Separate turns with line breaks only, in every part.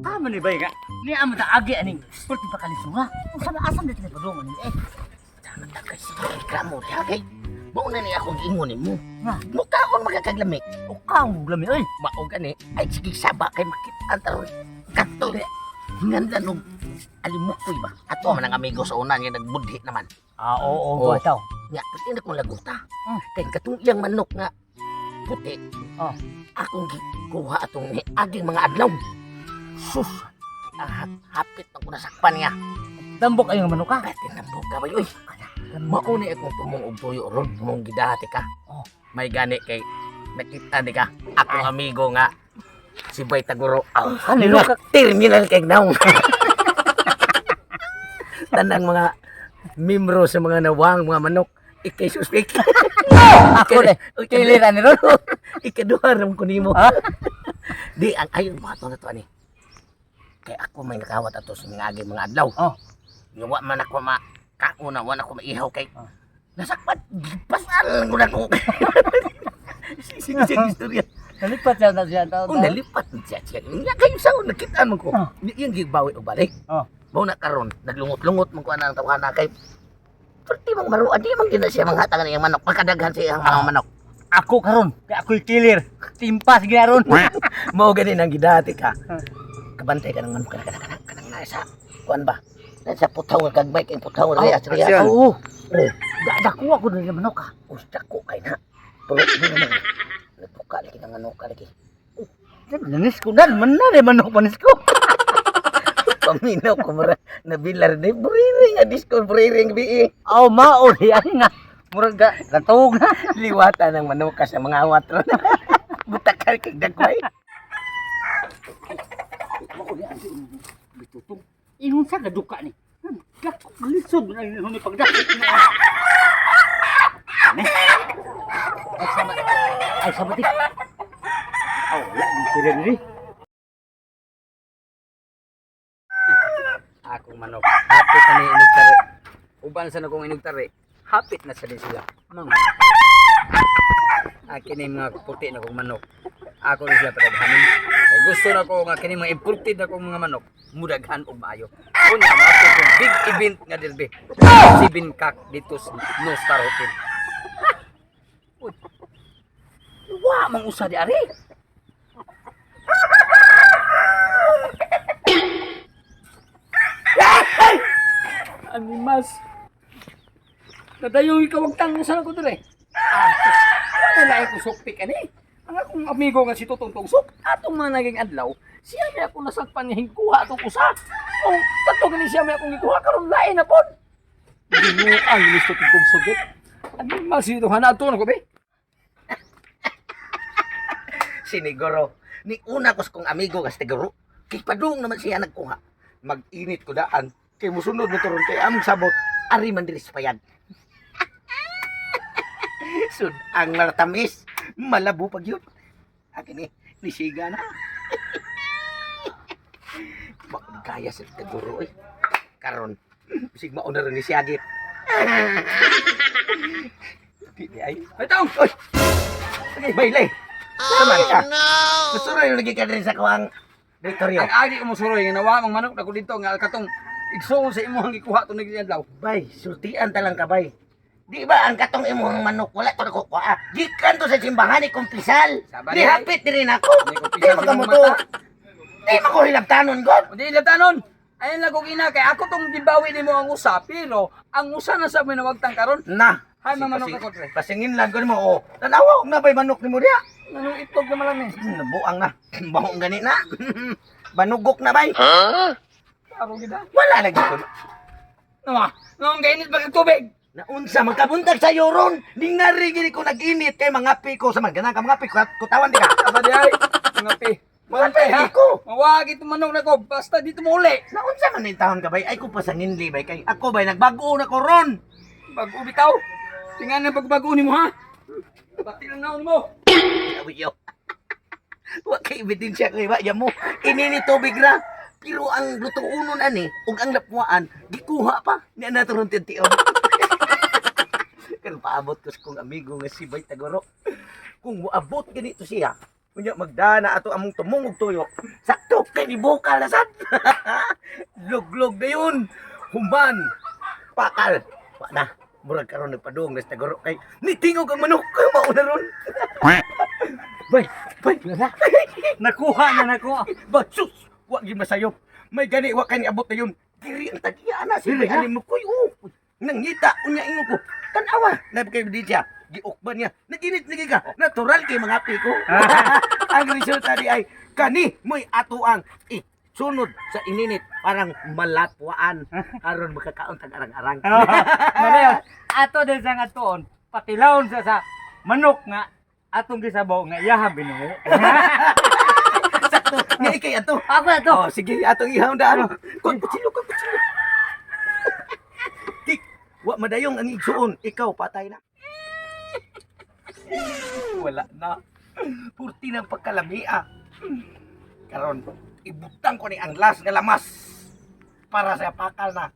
Tama ni bay nga. Ni amo ta agi aning pulti pa kalisura. Unsa man asam dito ni padungon ni eh.
Tama ta kay sige reklamo diha kay. Mao na ni ako giingon nimo.
Nga.
Mukaon magkakaglamik.
Ukaw lami oy.
Mao gani ay sige saba kay makit-an taron. Kato di. Hinganlan og alimukoy ba. Ato man ang amigo sa una nga nagbudhi naman.
Ah, oo,
Oo.
oh, taw.
Nga pati na kong laguta.
Ah.
Kay katong iyang manok nga puti.
Ah.
Akong gikuha atong ni aging mga adlaw. Sus. Ang hapit na ko nasakpan niya.
Tambok ayo nga manok ka.
Pati nambok ka ba oy. Mao ni akong tumong og tuyo ron mong gidahati ka.
Oh.
May gani kay nakita ni ka akong amigo nga si Bay Taguro. Aw,
Kanilo ka.
terminal kay naong. Tanang mga membro sa mga nawang mga manok ikay suspek.
Ako de. Kili ra ni ron.
Ikaduha ram ko nimo.
Ah?
Di ang ayon mo ato na to ani. Kay ako may nakawat ato sa mga aging mga adlaw.
Oh.
Nga wa man ako ma kauna, wa na ako maihaw kay
Oh.
nasakpat pasal lang ko na ko. Sige sige istorya.
Nalipat siya na siya taw.
Oh, nalipat na siya siya. Nga kayo sa nakita man ko.
Oh.
Iyang gibawi og balik.
Oh.
Mao na karon naglungot-lungot man ko ana ang tawhana kay Perti mang maruan di man gina siya manghatag iyang manok pagkadaghan sa iyang mga manok.
Ako karon, kay ako'y killer. Timpas gina ron.
Mao gani nang gidati ka.
Ah.
Kabantay ka ng manok kana kana kana kanang naa sa kuan ba? Naa sa putaw nga gagmay kay putaw nga riyas riyas.
aksyon.
Oo.
Oh,
Dako ako ng manok ka.
usta ko kay na. Pero di naman nagbuka lagi ng manok ka lagi.
Nanis ko dan man na de manok manis ko.
Paminaw ko mura nabilar ni buriri nga disco buriri nga bii.
Aw mao di ani nga. Murag ga katog na.
Liwata ng manok ka sa mga awat ron. Butakal kay dagway.
Mao di ang bitutong. Ingon sa gaduka ni. Dako lisod na ni pagdakit na. Ne? Ay sama. Ay sama di. Aw, wala ni sila diri.
Akong manok. Hapit na ni inugtari. Uban sa nakong inugtari. Hapit na sa din sila. Mga akin ni mga puti na kong manok. Ako ni sila padaghanin. Kay gusto na ko nga kini mga imported na kong mga manok. Mudaghan og maayo. Unya mo kong big event nga dirbe. Seven cock dito sa No Star Hotel. Uy. Wa mang usa di ari. Animas. Nadayo ikaw ang tang sa ko dire. Ah, wala ko sukpik ani. Ang akong amigo nga si Tutong Tugsok, atong mga naging adlaw, siya may akong nasakpan nga hingkuha atong usa. Oh, tatlo gani siya may akong gikuha karon lain na pod. Ginuang ni Tutong Tugsok. Animas si hana ato na ko be.
Siniguro. Ni una ko sa kong amigo nga si Tiguro. Kay padung naman siya nagkuha. Mag-init ko daan. Kay musunod mo turon kay among sabot. Ari man diri sa payag. Sud ang maratamis. Malabo pag yun. Akin eh, nisiga na. Bakit gaya sa Tiguro eh. Karon, bisig mauna ron ni Siagit. Di di ay.
Ay taong.
Oy! Sige, bailay. Naman ka. Gusto rin lagi ka rin sa kuwang Victoria.
Ang agi ko mosuroy nga nawa mang manok na ko dito nga katong igsuon sa imong gikuha tong naging adlaw.
Bay, sultian ta lang ka, bay. Di ba ang katong imong manok wala to nakukuha? Gikan to sa simbahan ni kumpisal.
Sabay.
Di hapit diri nako.
Ni kumpisal
Di
sa imong
makamuto.
mata.
Di mako hilabtanon god.
Hindi ilatanon. Ayun lang kong ina kay ako tong gibawi nimo ang usa pero ang usa na sa minawagtang karon.
Na.
Hay, mga manok ako, pre.
Pasingin lang ko nimo oh. Tanawa og na bay manok nimo diha.
Anong itlog naman lang ni?
Nabuang na. Bahong gani na. Banugok na bay.
Klaro gid ah.
Wala lagi ko.
Nawa, nang gainit ba kag tubig?
Naunsa magkabuntag sa ron. Ningari gini ko nag-init kay mga piko sa man ganang ka mga piko kutawan di ka.
Aba di ay. Mga pi.
Mga
Mga ha.
ko.
Mawag itong manok na ko basta dito mo uli.
Naunsa man ning taon ka bay? Ay ko pasangin bay kay ako bay nagbago na ko ron.
Bago bitaw. Tingan ang pagbago nimo ha. Bati lang naon mo.
Yo. Wa kay ebidensya kay wa mo. Ini ni tubig ra. Pero ang lutuunon ani ug ang lapwaan gikuha pa. Ni na turon tintion. Karon paabot ko sa kong amigo nga si Bay Tagoro. Kung moabot ganito siya, Unya magdana ato among tumong og tuyo. Sakto kay ni bukal na sad. Luglog na yun. Human. Pakal. Wa na. Murag karon nagpadung na sa taguro kay nitingog ang manok mao na ron.
Bay,
Bay,
wala. Nakuha na nakuha.
ba sus, wa gyud masayop. May gani wa kay niabot na yun. Diri ang tagiya na si
Diri, ha?
Ali mo koy oh. Nangita unya ingon ko. Tan-awa, na kay di siya. Giukban niya. Naginit lagi ka. Natural kay mga ko. Ang resulta di ay kani mo'y ato ang isunod sa ininit parang malatwaan aron makakaon tag arang-arang.
Manayon, ato din sa nga tuon, patilawon sa manok nga atong gisabaw nga iyaha binuo.
Sakto, nga ikay ato.
Ako na to.
Oh, sige, atong ihaw daan. Kun kutsilyo, kun kutsilyo. Tik, wa madayong ang igsuon, ikaw patay na. Wala na. Purti ng pagkalamia. Karon, ibutang ko ni ang last nga lamas para sa pakal na.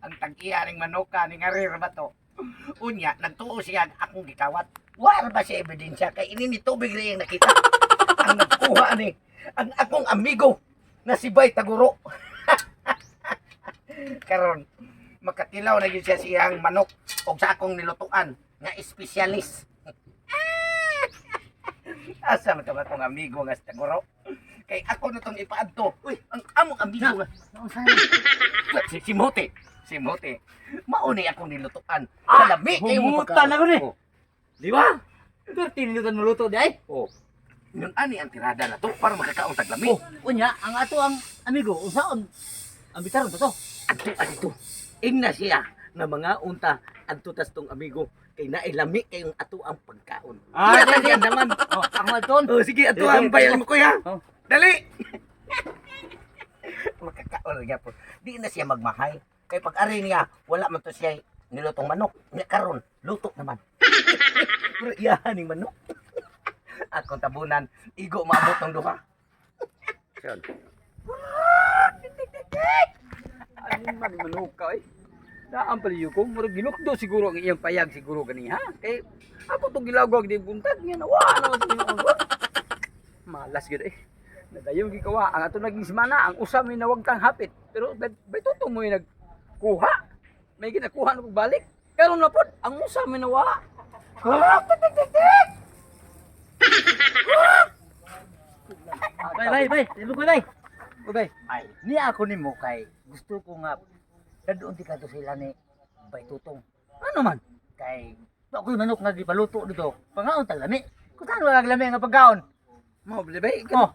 Ang tag-iya ning manuka ni ngarir ba to? Unya, nagtuo siya ang akong gikawat. Wa ra ba siya ebidensya kay ini ni tubig rin ang nakita. Ang nagkuha ni ang akong amigo na si Bay Taguro. Karon, makatilaw na gyud siya siyang manok og sa akong nilutuan nga espesyalist. Asa man tong akong amigo nga si Taguro? Kay ako na tong ipaadto. Uy, ang among amigo nga si Mote. Si Mote. Mao ni akong nilutuan.
Ah,
Kalami kayo mo
humutan
pagkaon.
ako ni.
Oh. Di ba?
13 minuto nuluto di ay.
Oh. Yun ani ang tirada na to para makakaon tag lami.
Oh, unya ang ato ang amigo unsaon ang bitaron to to.
Adto adto. Ingna siya na mga unta adto tas tong amigo kay nailami kayong ato ang pagkaon.
Ah,
Iya,
sige.
yan naman.
Oh, ako aton.
Oh, sige, ato
Sige,
ang bayan mo kuya.
Oh.
Dali. Makakaon na gyapon. Di na siya magmahay. Kay pag ari niya, wala man to siya nilutong manok. Nya karon, luto naman. Pero iyahan ning manok. Akong tabunan, igo maabot tong duha. Syon.
Ano man manuka eh. Daan pala yun ko, murag ginukdo siguro ang iyang payag siguro ganiha. Kay ako tong gilagwag di buntag niya na wa na sa ginoo. Malas gyud eh. Nadayon gikawa ang ato naging semana ang usa may nawagtang hapit. Pero bay tutong mo yung nagkuha. May ginakuha na pagbalik. Karon na pod ang usa may nawa. Ah, tik, tik, tik, tik.
Bay bay bay, libo ko bay.
Bay,
Ay, ni ako nimo kay gusto ko nga dadun di kadto sila ni Bay Tutong.
Ano man?
Kay wa ko'y manok nga gipaluto dito. Pangaon tag lami. Kutan wala lami nga pagkaon.
Mao bay,
Oh,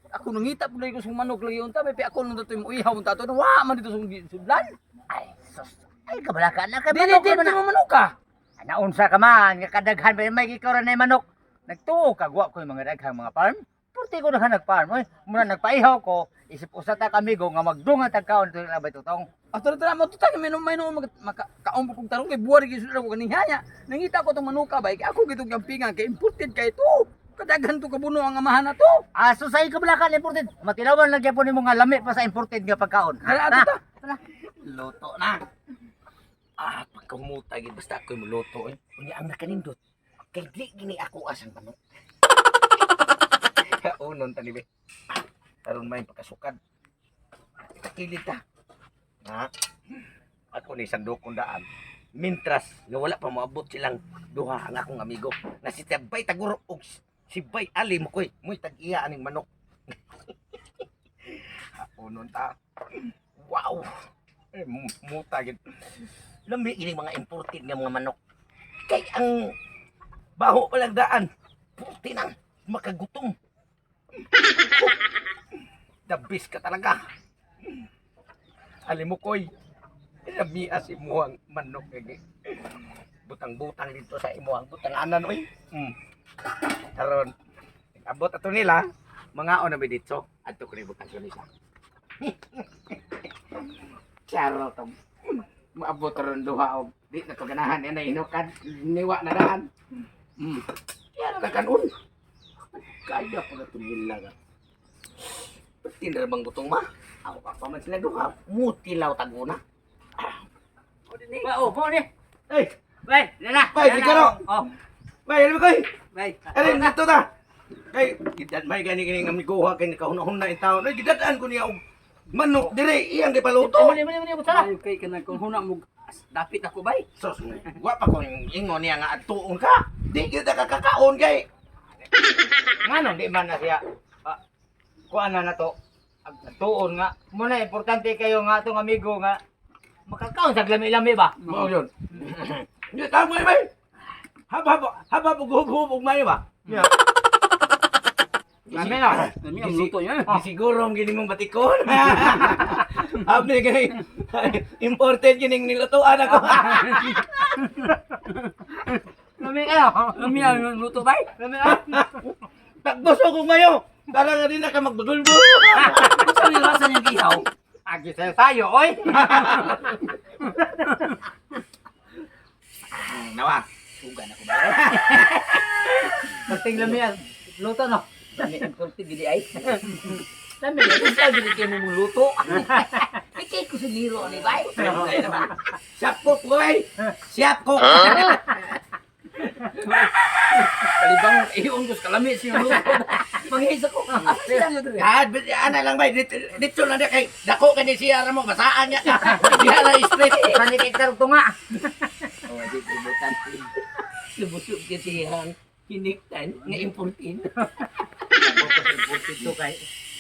ako nangita pud lagi ko sa manok lagi unta bay ako nung datoy mo ihaw unta to wa man dito sa sudlan.
Ay sus. Ay kabalaka na kay
Dili
manok
dili
man na.
mo manok ka.
Naunsa ka man nga kadaghan ba may ikaw ra na manok. Nagtuo ka wa ko'y mga daghang mga farm. Purti ko daghan nagfarm. Oy, muna nagpaihaw ko isip usa ta kamigo nga magdungan tag kaon dito na Bay Tutong.
Ato na mo tutan may may no maka kaon kog tarong kay buwar gyud sudlan ko kaning hanya. Nangita ko tong manuka bay kay ako gitong gampingan kay imported kay to. Kadaghan to kabuno ang amahan na to.
Ah, so sa kabalaka na imported. Matilawan lang gyapon nimo nga lami pa sa imported nga pagkaon.
Hala ato ta.
Luto na. Ah, pagkamuta gid basta ako'y muluto eh. Unya ang nakanindot. Kay di gini ako asang manok. Kaunon tani be. Karon may pagkasukad. Takilid ta. Ha? Ako ni sandukon daan. Mintras nga wala pa moabot silang duha ang akong amigo na si Tabay Taguro ug si Bay Ali mo koy mo'y tag-iya aning manok. Unon ta. Wow. Eh, muta gid. Lami ini mga imported nga mga manok. Kay ang baho pa lang daan. Puti nang makagutom. The best ka talaga. Alimukoy. Lami as imuhang manok eh. Butang-butang dito sa imuhang butanganan oy. Karon abot ato nila mga na may dito adto ko ni butang siya. Charo tong maabot ron duha og di na to ganahan na hinukan niwa na daan. Kaya na kanon. Kaya pa na tumila ka. Pati na bang butong ma? Ako pa pa man sila duha. Mutilaw taguna.
Ba, oh, po ni.
Ay,
Bay, nana.
Bay,
nana.
di ka no.
Oh,
Bay, alam ko eh.
bay.
Alin, dito na. Kay gidad may gani kini nga miguha kay nakahunahon na in taon. Ay gidadaan ko niya og manok dire iyang gipaluto.
Mali mali mali sara.
Ay, kay kanang kung huna mo dapit ako bay.
Sos, wa pa ko ingon niya nga adtuon ka. Di gyud ka kakaon kay.
Nganong di man na siya. Ah, kuan na na to. Tuon nga. Muna importante kayo nga atong amigo nga makakaon sa lami-lami ba?
Mao yun. Di tama bay. Hab hab hab hub hub mayo ba? Ya.
Lami na.
Lami ang luto niya.
Di siguro ang gini mong batikon. Abi kay imported kining nilutuan ako.
Lami kayo.
Lami ang luto bay.
Lami ah.
Tagbusog og mayo. Tara nga din na ka magbagulbo.
Unsa ni rasa niyang gihaw?
Agi sayo sayo oy.
Nawa.
Sugan ako bay.
Perting lami ang luto no.
Lami ang kulti gidi ay. Lami ang gidi kay mo luto. Kay kusinero ni bay.
Siap ko koy. Siap ko.
Kalibang iyon ko sa kalami siya luto. Manghisa ko. Asa siya niyo dire?
Ah, ana lang bay dito, dito lang di kay dako kani siya ra mo basaan niya ka. Diha ra street.
Panik hektar tunga.
Oh, di libutan. Lubusog kasi ang hiniktan nga importin.
Imported to kay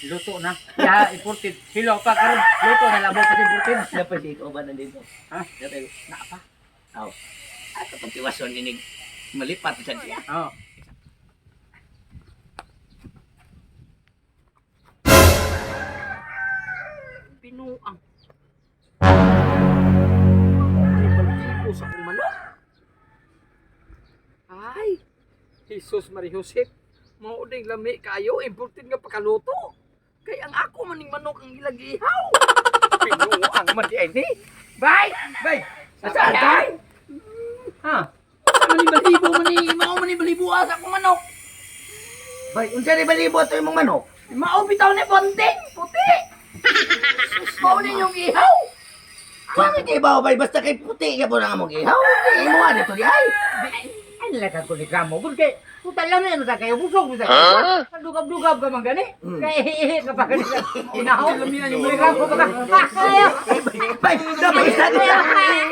luto na. Ya imported. Hilo pa karon luto na labo kasi imported.
Dapat si ikaw ba nandito?
Ha?
Dapat na pa. Aw. Ato pag tiwason inig malipat sa siya.
Oh.
Pinuang. Ay, baltibo sa akong manok. Ay, Jesus Maria Josep, mao ding lami kaayo, imported nga pakaluto. Kay ang ako maning manok ang ilang gihaw. Pinuang man di ay ni.
Bay, bay. Asa ka?
Ha.
Sa man ni balibo man ni mao man ni balibo sa akong manok.
Bay, unsa ni balibo ato imong manok?
Mao bitaw ni bonting puti. Sus, mao ninyong ihaw.
Bakit ibaw bay basta kay puti ka po na among ihaw. Imo nga dito di ay.
Ay nalakan ko ni Gramo. Gud kay puta lami ano sa kayo busog mo sa kayo. Dugab-dugab ka man gani. Kay ihi ka pa gani. Inahaw.
Lami na yung
Ni Gramo pa ka. Ah,
Bay, dapat isa niya.
Ay,